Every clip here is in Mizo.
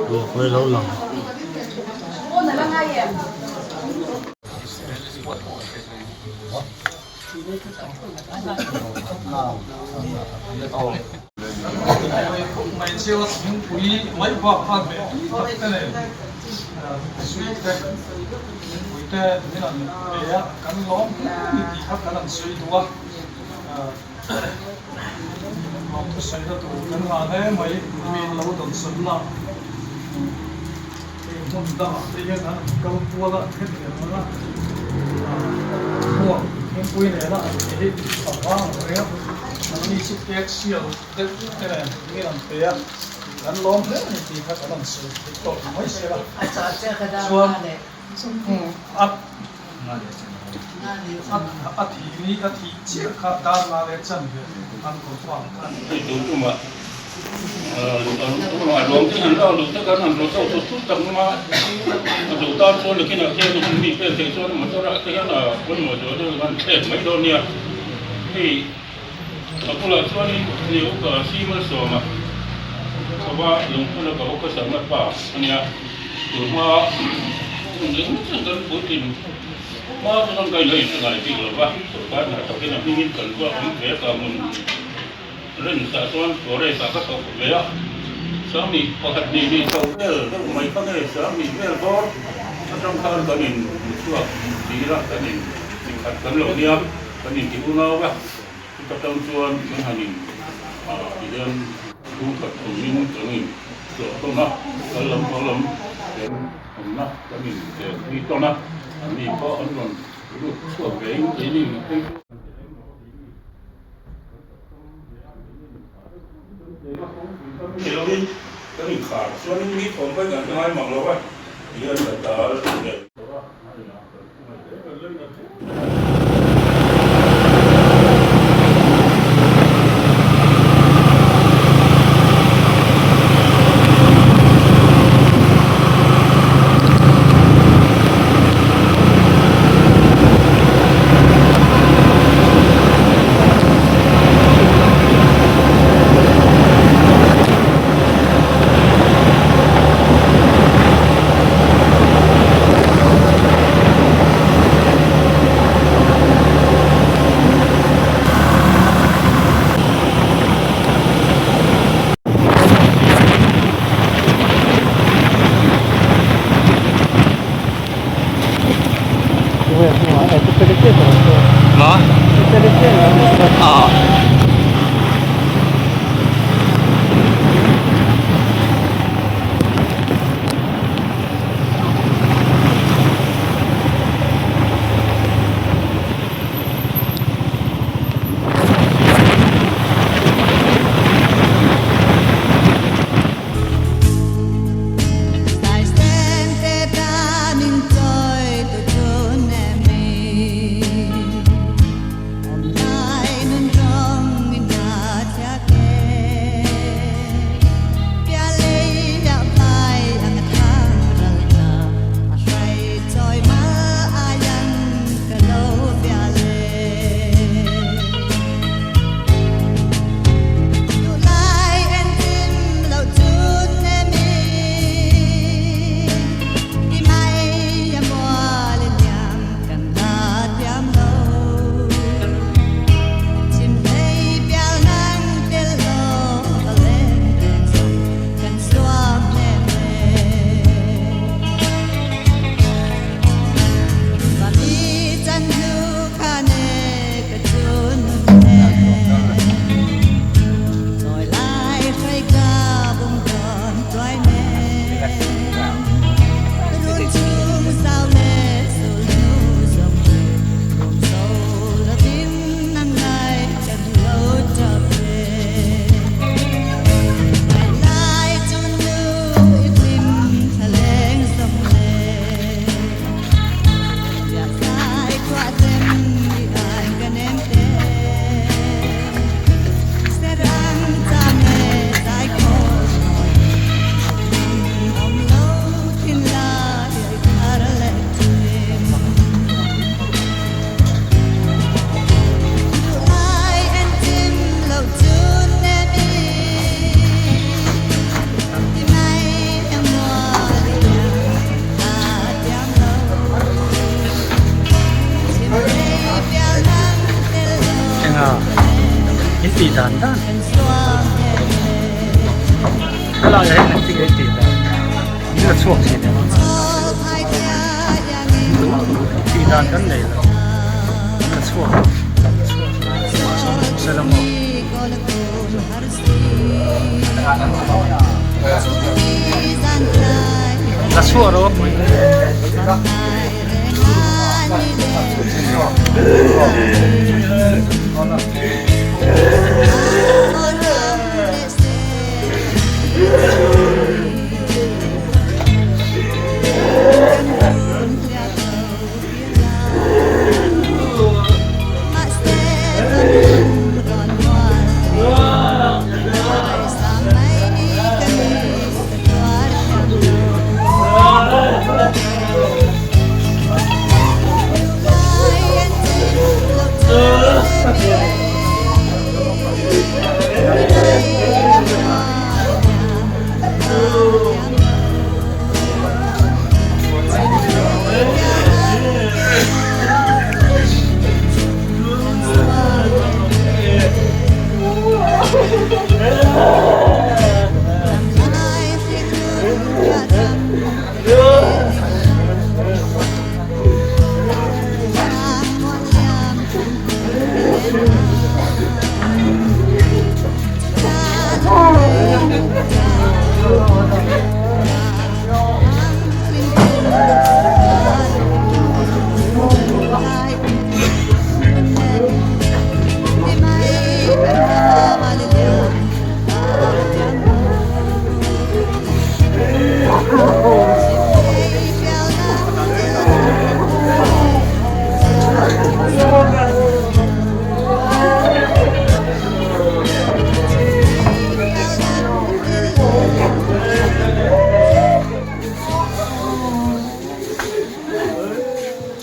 Ruak lo lang. thleng a in tih dan dan helai ah hian engtin nge tih dan in la chhuak thin em tih dan kan nei lo in la chhuak sela maw. La chhuah rawh.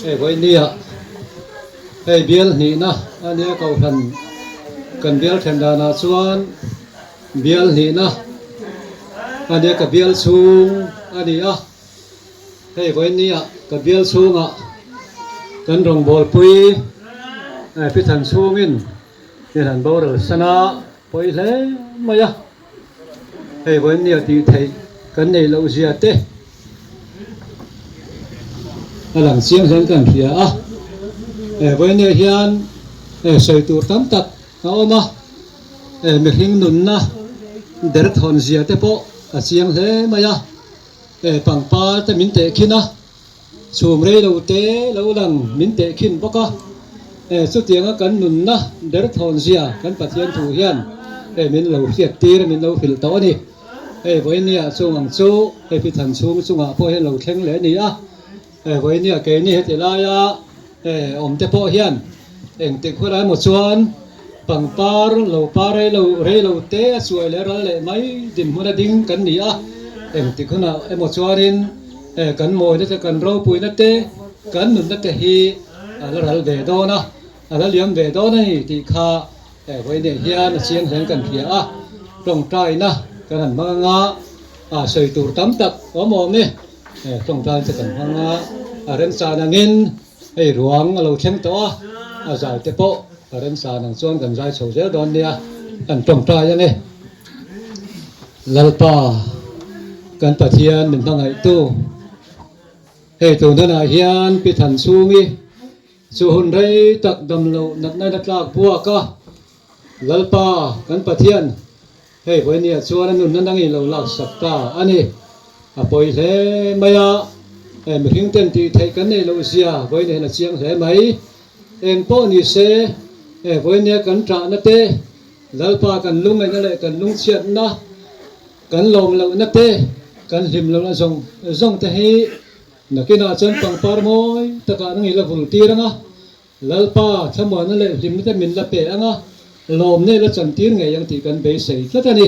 Hei vawinia hei bial hnihna a nia kohhran kan bial then danah chuan bial hnihna a nia ka bial chhung a ni a. Hei vawinia ka bial chhungah kan rawngbawlpui Pithan chhungin in han boral san a, pawi hle mai a. Hei vawinia tih theih kan neih loh zia te a lang chiang hian kan hria a. Vawinia hian sawi tur tam tak a awm a, mihring nunna derthawn zia te pawh a chiang hle mai a. He pangpar te min tehkhin a, chhum rei lo te lo lang min tehkhin bawk a. He chutianga kan nunna derthawn zia kan Pathian thu hian hei min lo hriat tir a, min lo hrilh tawh a ni. Hei vawinia chung ang chu hei Pithan chhung chungah pawh hian lo thleng leh a ni a. Hei vawinia keini heti laia he awmte pawh hian engtik hun emaw chuan pangpar lo par rei lo rei lo te a chuai leh ral leh mai dinhmun a ding kan ni a, engtik hunah emaw chuanin he kan mawina te kan ropuina te kan nunna te hi a la ral ve dawn a, a la liam ve dawn a ni tih kha he vawiinah hian a chiang hlen kan hria a, tawngtaina kan han hmang anga a sawi tur tam tak awm awm e. Tawngtai te kan hmang a, a remchan angin hei ruang a lo thleng tawh a, a zai te pawh a remchan ang chuan kan zai chho zel dawn nia, kan tawngtai a ni. Lalpa kan Pathian min hmangaihtu, hei tun hunah hian Pi Thanchhungi chu hun rei tak dam loh natna in a tlak buak a, Lalpa kan Pathian Hei vawinia chuan a nunna nangin lo laksak ta a ni. A pawi hle mai a, hei mihring ten tih theih kan neih loh zia vawinia hian a chiang hle mai. Eng pawh ni se, hei vawinia kan ṭahna te, Lalpa kan lungngaihna leh kan lungchhiatna, kan lawm lohna te, kan hlim lohna zawng zawng te hi nakinah chuan pangpar mawi takah nangin la vul tir ang a, Lalpa, thlamuanna leh hlimna te min la pe ang a, lawmna i la chantir ngei ang tih kan beisei tlat a ni.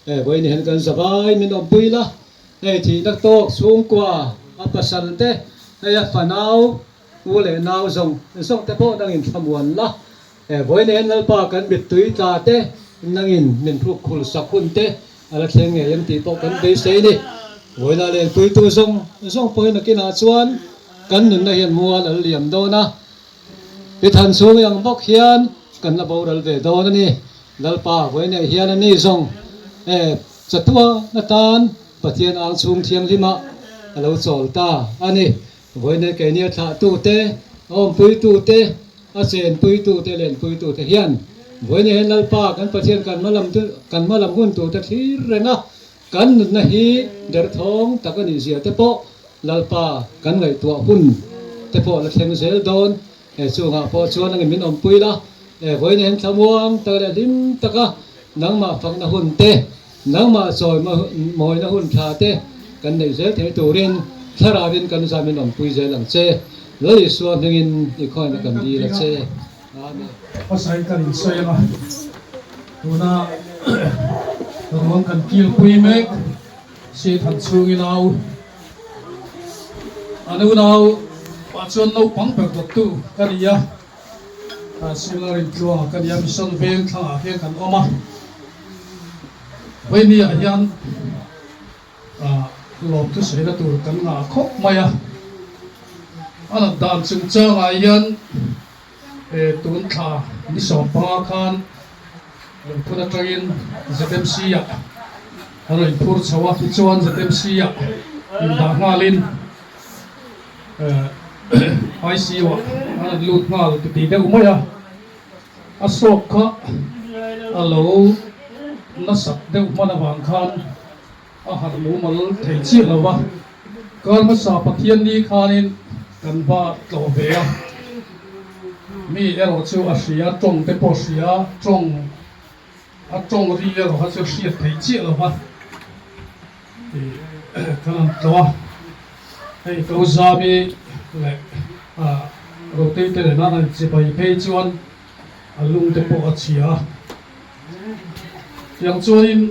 Hei vawiin hian kan zavai min awmpui la, hei thihna tawk chhungkua a pasal te, hei a fanau u leh nau zawng zawng te pawh nangin thlamuan la. Hei vawiin hian Lalpa kan mittui tla te nangin min hruk khul sak hun te a la thleng ngei ang tih pawh kan beisei a ni. Vawiina lenpuitu zawng zawng pawhin nakinah chuan Kan nunna hian mual a la liam dawn a, i than chhung ang bawk hian kan la boral ve dawn a ni. Lalpa vawiinah hian a ni zawng e chatuan atan Pathian ang chhung thianghlimah a lo chawl ta a ni. Vawiinah keini a thlahtute, a awmpuitute, a chenpuitute, lenpuitute hian vawiinah hian Lalpa kan Pathian kan hmalam kan hmalam hun turte thlir reng a, kan nunna hi derthawng tak a nih zia te pawh Lalpa kan ngaihtuah hun te pawh la thleng zel dawn. He chungah pawh chuan angin min awmpui la, he vawiin hian thlamuang tak leh hlim taka nangmah fakna hun te, nangmah chawi mawina hun tha te kan neih zel thei turin Thlarauin kan zam in awmpui zel ang che. Lal Isua hmingin i khawngaihna kan dil a che. Amen. Hmasa in kan insawi ang a, tuna ruang kan kilpui mek si than chhungin au An unau pah chuan naupang ber dawttu ka ni a, Sula Rintluanga ka ni a, Mission Veng thlangah hian kan awm a. Vawinia hian lawmthu saina tur kan ngah khawp mai a, a nat dan chungchangah hian tun thla ni 15 khan Lungphun atangin ZMC ah a rawn inphur chho a, tichuan ZMC ah indah nghalin ICU ah an rawn lut nghal ti ti deuh mai a, a stroke kha a lo nasat deuh hman avang khan a harh mumal thei chiah lo va, kar hmasa Pathianni khanin kan va tlawh ve a, mi erawh chu a hria, tawng te pawh hria, tawng a tawng ri erawh kha chu hriat thei chiah lo va tih kan han tlawh a, hei ko Zami leh Rotei te nena an chibai phei chuan a lung te pawh a chhia a. Tiang chuanin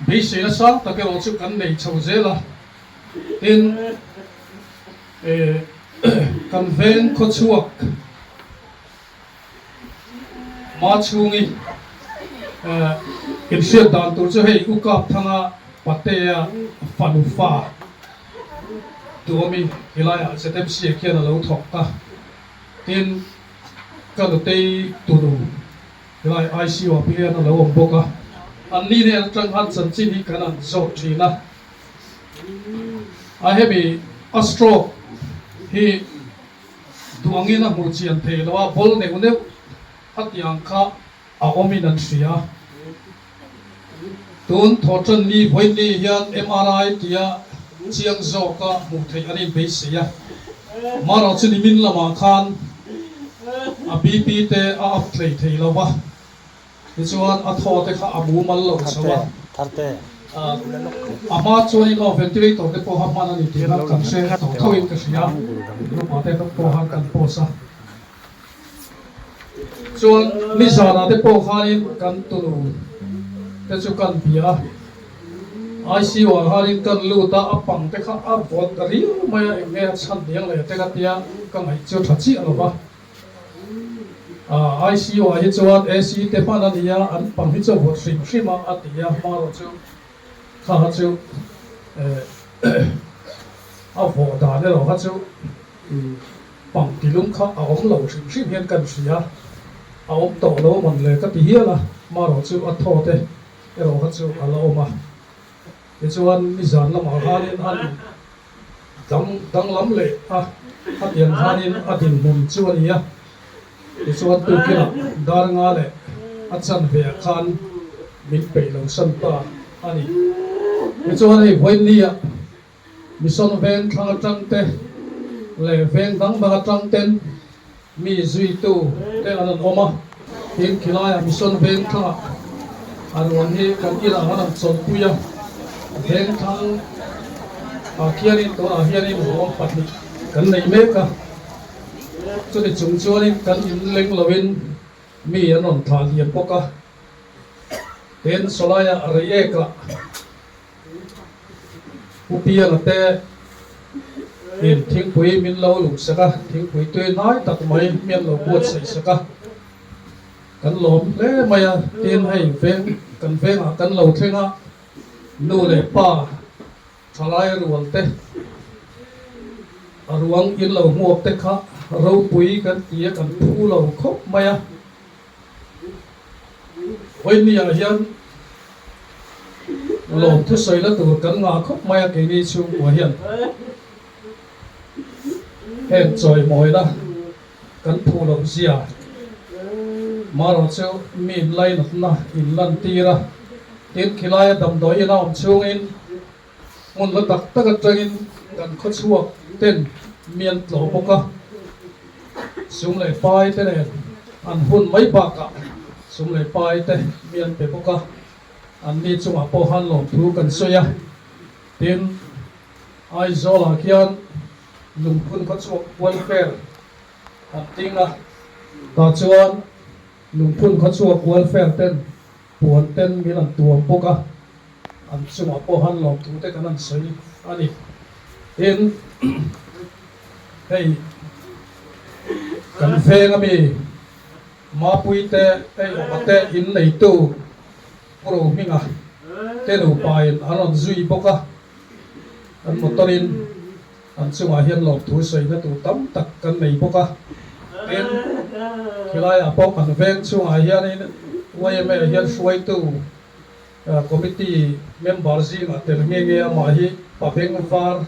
beiseina sang tak erawh chu kan nei chho zel a, tin kan veng khawchhuak hma chhungi inhriat dan tur chu hei U Kapthanga Patea fanu fa duhawmi helaiah ZMC ah khian a lo thawk ta, tin Ka nutei tunu helai ICU ah hian a lo awm bawk a, an ni nen atang khan chanchin hi kan han zawt thin a. A hemi a stroke hi duh angin a hmuh chian thei lo a, ball neuh neuh a tih ang kha a awmin an hria. Tun thawhtan ni vawiin hian MRI tia chiang zawka hmuh theih an inbeisei a, marawh chu nimin lamah khan a BP te a up tlei thei lo va, tichuan a thaw te kha a mumal lo chho a, a hma chuanin aw ventilator te pawh kha hman a ni tih kha kan hre tawh thoin ka hria, group ah te pawh khan kan post a. Chuan nizanah te pawh khanin kan tunu te chu kan bia a, ICU ah khanin kan lut a, a pang te kha a vawt ta riau mai a, eng nge a chhan diang leh te ka tia ka ngaih chu tha chiah lo va. ICU ah hi chuan AC te hman a ni a, an pang hi chu a vawt hrim hrim a a ti a, hmarawh chu kha kha chu a vawh dan erawh kha chu Pangti lung kha a awm lo hrim hrim hian kan hria, a awm tawh lo a man le ka ti hial a, marawh chu a thaw te erawh kha chu a la awm a. Tichuan nizan lamah khanin an dang danglam leh a, khatiang khanin a dinhmun chu a ni a. Tichuan tukinah dar nga leh a chanve ah khan min peih lo san ta a ni. Tichuan hei vawiinnia Mission veng thlang atang te leh veng dang dang atang ten mi zuitu te an rawn awm a. Tin, khilaiah Mission veng thlangah a ruang hi kan inah an rawn chawlhpui a. Veng thlang ah khianin tunah hianin ruang pahnih kan nei mek a. Chumi chung chuanin kan inleng loin mi an rawn thlah liam bawk a. Tin, sawlaiah Reiek-ah. Pu Pianga te in thingpui min lo lum sak a, thingpui tui hnai tak mai mian lo buatsaih sak a, kan lawm hle mai a, tin hei veng kan vengah kan lo thleng a, nu leh pa thalai rual te a ruang in lo hmuak te kha. Ropui kan ti a, kan phu lo khawp mai a. Vawinia hian lawmthu sawi la tur kan ngah khawp mai a keini chhungkua hian heng chawimawina kan phu loh zia marawh chu mi inlainatna inlantir a, tin khilaia damdawi ina awm chhungin Hmun hla tak tak atangin kan khawchhuak ten mi an tlawh bawk a, sum leh pai te nen an hun mai bakah sum leh pai te mi an pe bawk a, anni chungah pawh han lawmthu kan sawi a. Tin, Aizawlah khian Lungphun khawchhuak welfare an ding a, tah chuan Lungphun khawchhuak welfare ten Puan ten min an tuam bawk a, an chungah pawh han lawmthu te kan han sawi a ni. Tin, hei kan veng ami Mapui te hei awma te in neitu Pu Rohminga te nupa in an rawn zui bawk a, kan motor in an chungah hian lawmthu sawina tur tam tak kan nei bawk a. Tin, khilaiah pawh kan veng chungah hianin yma hian hruaitu committee member zingah tel nge nge amah hi pa beng var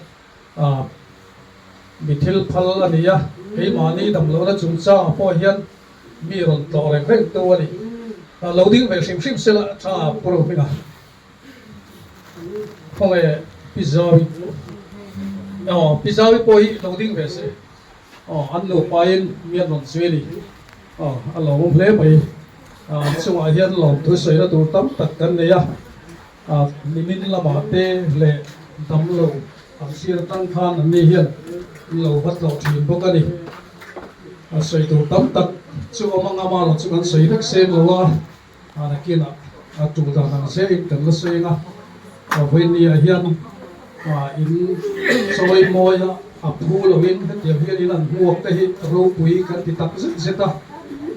mi thil phal a ni a, keimahni damlohna chungchangah pawh hian mi rawn tlawh reng reng tu a ni. Lo ding ve hrim hrim sela tha Pu Rohminga. Khawnge Pi Zawi aw Pi Zawi pawh hi lo ding ve se aw an nupain mi an rawn zui a ni aw a lawmawm hle mai an chungah hian lawmthu sawina tur tam tak kan nei a ah nimin lamah te leh damlo an sir atang khan an ni hian an lo va tlawh thin bawk a ni a sawi tur tam tak chu awm anga mah chu kan sawi vek seng lo a. A nakinah a tul dan ang zerin kan la sawi ang a, vawinia hian in chawi mawi a, a phu loin hetiang hian in an hmuak te hi ropui kan ti tak zet zet a,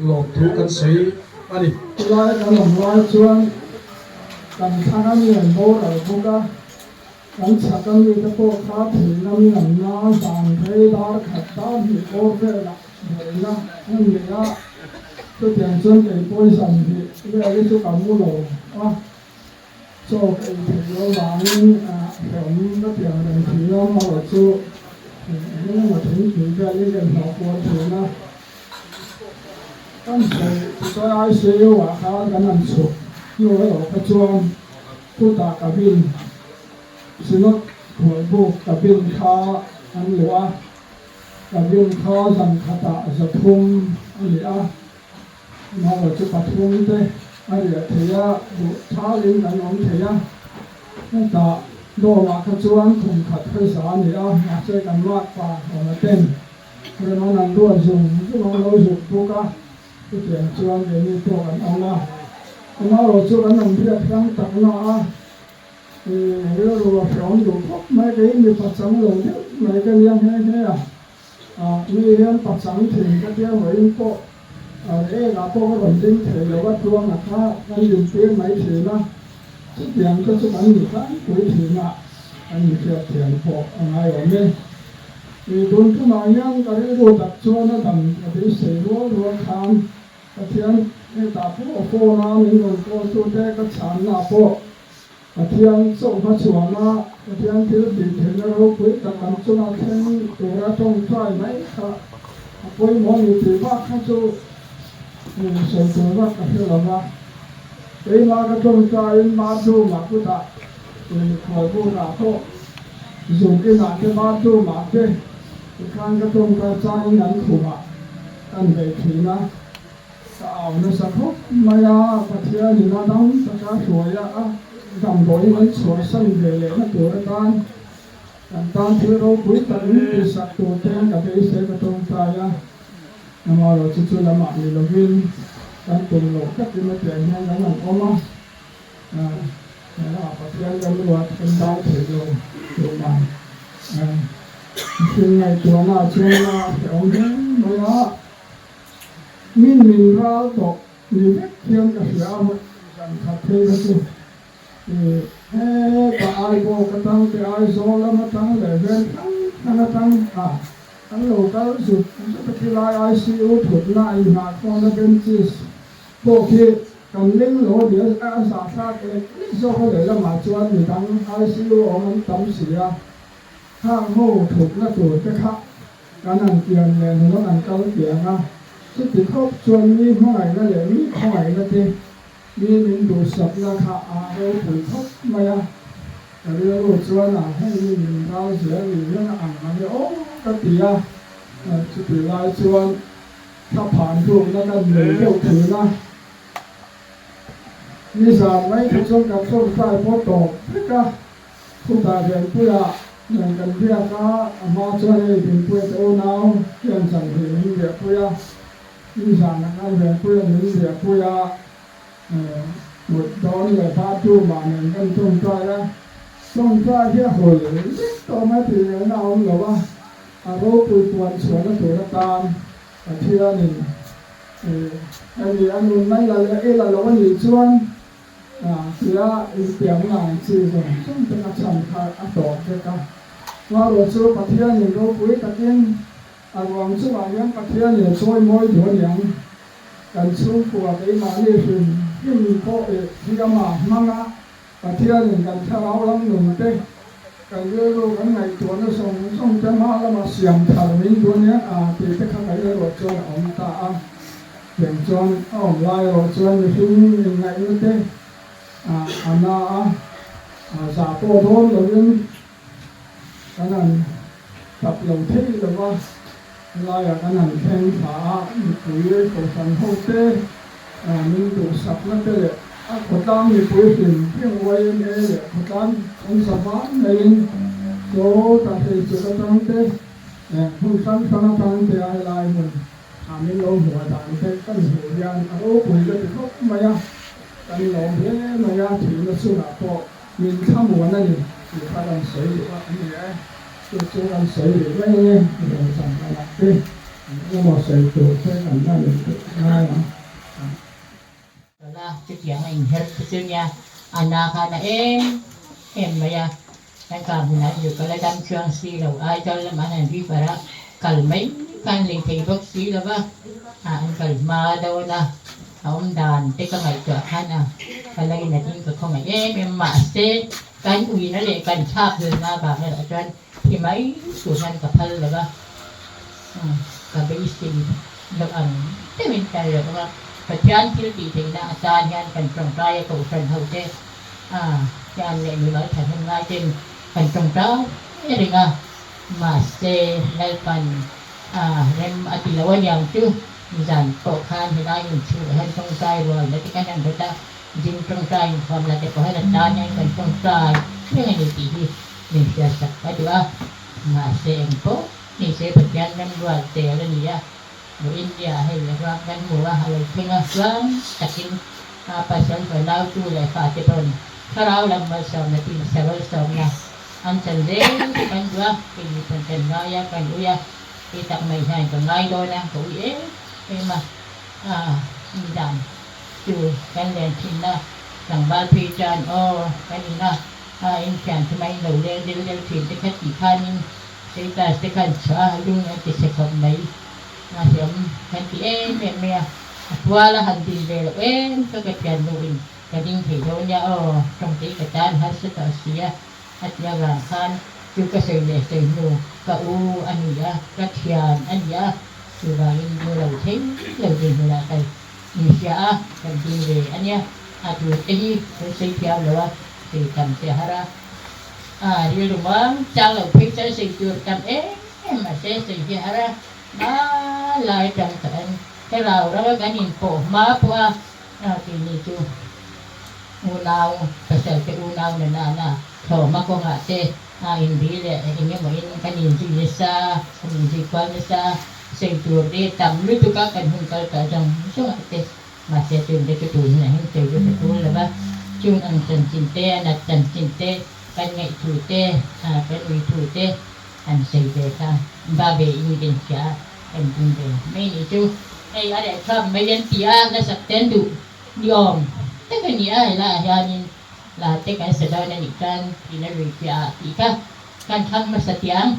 lawmthu kan sawi a ni. Chulai kan awm lai chuan kan thlang a mi an boral bawk a, kan chhak a mite pawh kha thei lam in an na zan rei dar khat dar hnih bawr velah Buaina an nei a, chutiang chuan kei poison hi vel hi chu ka mu lo a, chaw ka ei theih loh vangin hrehawm ka ti ang reng thin a, amaherawh chu eng emaw thingpui vel hi ka inhlawh kual thin a. Kan sawi tichuan ICU ah khan kan han chhuk hnu erawh kha chuan chutah cabin Synod khualbuk cabin kha an luah a. Cabin kha zan khatah 300 a ni a, amaherawhchu pathum te a riah thei a, duh thalin kan awm thei a. Hetah dawmah kha chuan khum khat kha za a ni a, mahse kan makpa awma ten rem an an ruat zung zung an lo zuk bawk a, chutiang chuan keini pawh kan awm a. Amaherawhchu kan awm riak hrang tak na a. Rilru a hreawm duh khawp mai, kei mi pachang lo deuh mai ka nia nghe nghe a, mi hian pachang thin ka tia vawiin pawh reh ekah pawh ka rawn ding thei lo a, tluanga kha kan dintir mai thin a, chutiang te chu kan ni tlangpui thin a, kan inhriat thiam pawh a ngai awm e. Tun tumah hian ka rilru tak chuan a dam ka beisei rual rual khan Pathian hetah pawh phone a min rawn call tute ka chhanna pawh Pathian chauhma chhuahna, Pathian thil tih theihna ropui tak lam chunga thleng tura tawngtai mai kha a pawimawh a ni tih bak kha chu sawi tur vak ka hre lo va. Keimah ka tawngtaiin bathroom-ah kutah mikhual bukah pawh zuk inah te bathroom-ah te tikhan ka tawngtai changin an khumah kan beih thin a. Ka au nasa khawp mai a, Pathianin a dam taka hruai a, a damdawiin an chhuahsan ve lehna tur atan kan tan thil ropui tak min tihsak tur te ka beisei ka tawngtai a. Amaherawh chu chu lamah ni lovin kan tum loh takin a pian hian kan han awm a, helamah Pathian kan ruat kan dang thei lo tumah mihring ngaihtuahna chuan a hrehawm hle mai a. Min min ral tawh ni vek hian ka hria a, zan khat phei kha chu heta Aibawk atang te Aizawl lam atang leh vel hrang hrang atang a. An lo kal zut zut a khilai ICU thutna inngahkhawmna benches pawh khi kan leng lo a ni a, a zahthlak lek lek zawk a lehlamah chuan midang ICU awm an tam si a, khang ho thutna tur te kha kan han pian leh nuna kan kal piang a, chuti khawp chuan mi hmangaihna leh mi khawngaihna te mi min duhsakna kha a ropui khawp mai a. Ka rilru chuan a hei mi min rau zel ni hian a ang ang e aw ka ti a, chutih lai chuan thla phan rukna kan nei deuh thin a, nizan mai kha chuan kan tawngtai pawh tawp vek a, khutah Venpuia nen kan biak a, a hma chuan hei Venpuia te unau hian zanhlui min biahpui a, nizan ah khan Venpuia min biahpui a. Mut dawn leh bathroom ah nen kan tawngtai a, tawngtai hi a hawi vek tawh mai tih ngaihna a awm lo a, a ropui puan chhuahna tur atan Pathianin hemi a nun mai la leh i la lo a nih chuan tia inpiamna ang chi zawng zawng te kha chhan kha a tawp vek a. Chhuaruah chu Pathianin ropui takin a ruang chungah hian Pathianin a chawi mawi duh a niang. Kan chhungkua keimahni hrim hrim pawh i thiamah hmanga Pathianin kan thlarau lam nun te, kan rilru kan ngaihtuahna zawng zawng te hma lama siam thar min duh ania a tih te kha kan erawh chuan a awm ta a. Tiang chuan a awm lai erawh chuan mihring inngaihna te a na a, za pawh dawn lovin kan han tap lo thei lo va, helaiah kan han thleng thla a, mipui kohhran ho te min duhsakna te leh a khawtlang mipui hlim hlim YMA leh khawtlang an za van maiin chaw ta thei chuk atang te hmun hrang hrang atang te a helai hmun ah min lo hmuh dan te kan hmuh hian a ropui ka ti khawp mai a, kan lawm hle mai a, thihna chungah pawh. Min thlamuan a ni tih kha kan sawi duh a ni e. Chu chu kan sawi rih mai ang e, rawn cham lamah te emaw sawi tur te kan la nei duh ngai ang. Tawla chutiang a inher te chu nia, a na khan a em em mai a, kan kar hunah chu ka la dam chuang si lo, Aizawl lamah han ri par a, kal mai khan lei thei bawk si lo va, an kal hma dawn a. A awm dan te ka ngaihtuah khan a ka lainat in ka khawngaih em em mahse kan uina leh kan thlak hlelna avang erawh chuan thi mai tur hian ka phal lo va, ka beisei loh ang deuhin ka reh bawk a, Pathian thil tih theihna atan hian kan tawngtai a kohhran ho te hian leh mimal thahnem ngai ten kan tawngtai reng a, mahse Lalpan rem a ti lo aniang chu. Nizan pawh khan helai inchhungah hian tawngtai rual na te kan han rawt a, zing tawngtai inkhawm la te pawh hian a tan hian kan tawngtai reng a ni tih hi min hriatsak ka duh a. Mahse engpawh ni se Pathian remrual tel a ni a, Mu India ah hei ruak kan hmu a, a lo thleng a, chuan takin a pasal fanau tu leh fate pawn thlarau lam malsawmna tin sarawlsawmna an chan zel chu kan duh a, keini pawn kan ngai a, kan ui a. Hei tak mai hian ka ngai dawn a, ka ui em em a, ah nidang chu kan len thin a, tlangval phei chuan aw kan in a, ah in thian chu mai lo leng del del thin te kha tih khanin status te khan chhuah a, lung an ti chhe khawp mai, mahse awm kan ti em em mai a, a tual a han din ve loh em ka ka thian nu in ka ding thei dawn nia aw tawngte ka tan harsa tawh si a. A ti avang khan chu ka sawi leh sawi hnu ka u a ni a, ka thian a ni a, chuvangin mu lo thei lo ding hunah ka inhria a, kan ding ve a nia. A tur te hi kan sawi thiam lo a, sawi tam te a har a, a rilru mang chang lo phei chuan sawi tur tam em em mahse sawi hi a har a, hmalai atang chuan he rau rau a kan inpawh hma pawh a, Keini chu unau, pasal te unau na nana thlawhma kawngah te a inri leh eng emaw in kan inzui nasa, kan inzui kual nasa, sawi tur te tam lutuk a kan hun kal tawh zawng zawngah te mahse tun te chu tun hunah hian sawi lut a tul lo va, chung ang chanchin te, a nat chanchin te, kan ngaih thu te, kan ui thu te an sawi ve kha ba ve in kan hria a. Kan ding ve mai nih chu hei a reh thlap mai an ti a, la sak ten duh ni awm tak a ni a, helaiah hianin la te kan sa dawn a nih chuan tihna lui piahah tih kha kan thlang hmasa tiang.